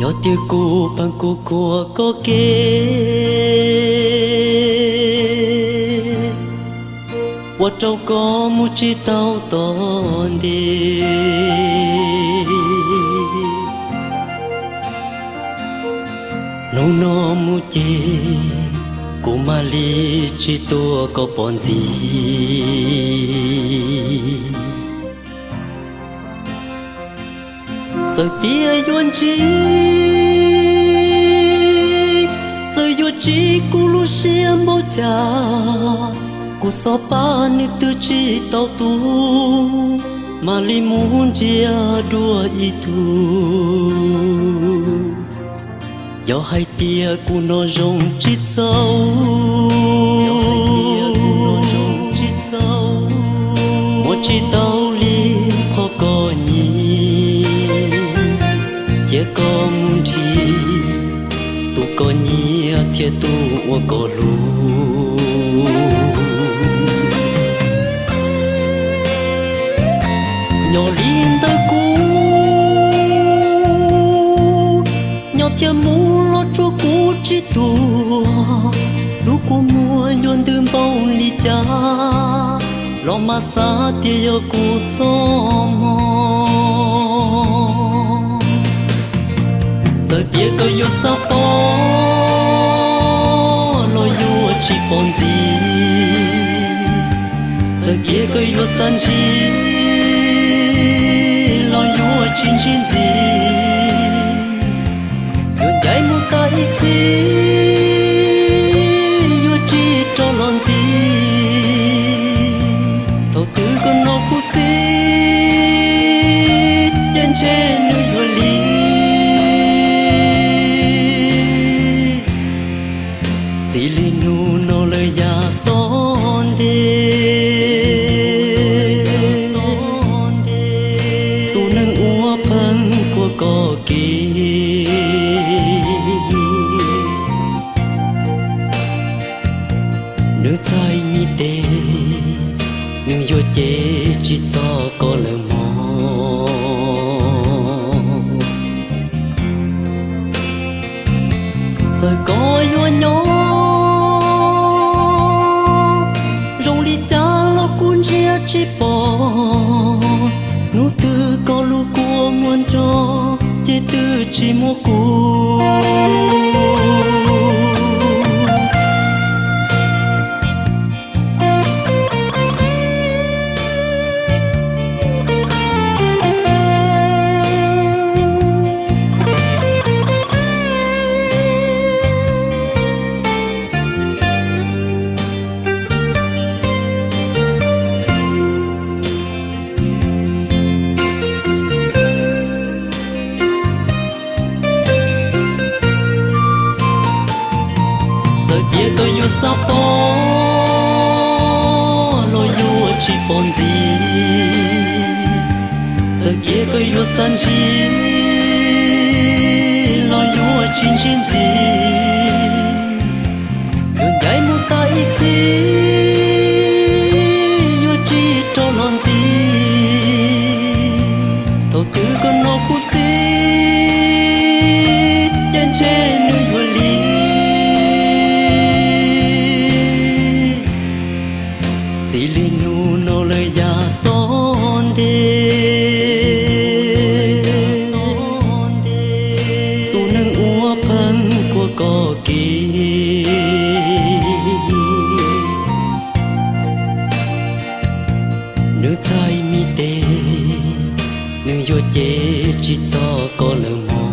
Yog tias kuv pheej kuv kuaj koj kev, ua rau koj mus tsis tau tom ntej. Hnub no mus ces kuv mam li tsis tuaj koj pom ntxiv. Txawm tias yuav ntsib, txawm yuav tsim kuv lub siab npaum cas, kuv xov pab nws twb tsis tau tu, mam li mus nrhiav dua ib tug. Yog hais tias kuv hnov zoo tsis txaus, muab tsis tau li qhov koj nyiam, cia koj mus nrhiav tus koj nyiam thiab tus uas koj hlub. Nyob li ntawm kuv, nyob thiab mus los tsuas kuv tsis tuag, lub kua muag yuav ntws npaum li cas, los mas xav tias yog kuv txoj hmoo. Txawm tias koj yuav xav pom los yuav tsis pom ntxiv, txawm tias koj yuav xav ntsib los yuav tsis ntsib ntxiv. Yuav ncaim mus tas ib txhis, yuav tsis rov los ntxiv. Thaum twg koj hnov khuv xim, ces ntshe nws yuav lig. Txij li hnub no lawm yav tom ntej, tus neeg uas pheej kuaj koj kev, nws txhais mi tes, nws yuav cev tsis txog koj lawm mog. Txawm koj yuav nyob zoo li cas los kuv ntsia tsis pom, hnub twg koj lub kua muag nrog ces twb tsis muaj kuv. Txawm tias koj yuav xav pom los yuav tsis pom ntxiv, txawm tias koj yuav xav ntsib los yuav tsis ntsib ntxiv. Yuav ncaim mus tas ib txhis, yuav tsis rov los ntxiv. Thaum twg koj hnov khuv xim, ces ntshe nws yuav lig. Txij li hnub no lawm yav tom ntej, tus neeg uas pheej kuaj koj kev, nws txhais mi tes, nws yuav cev tsis txog koj lawm mog.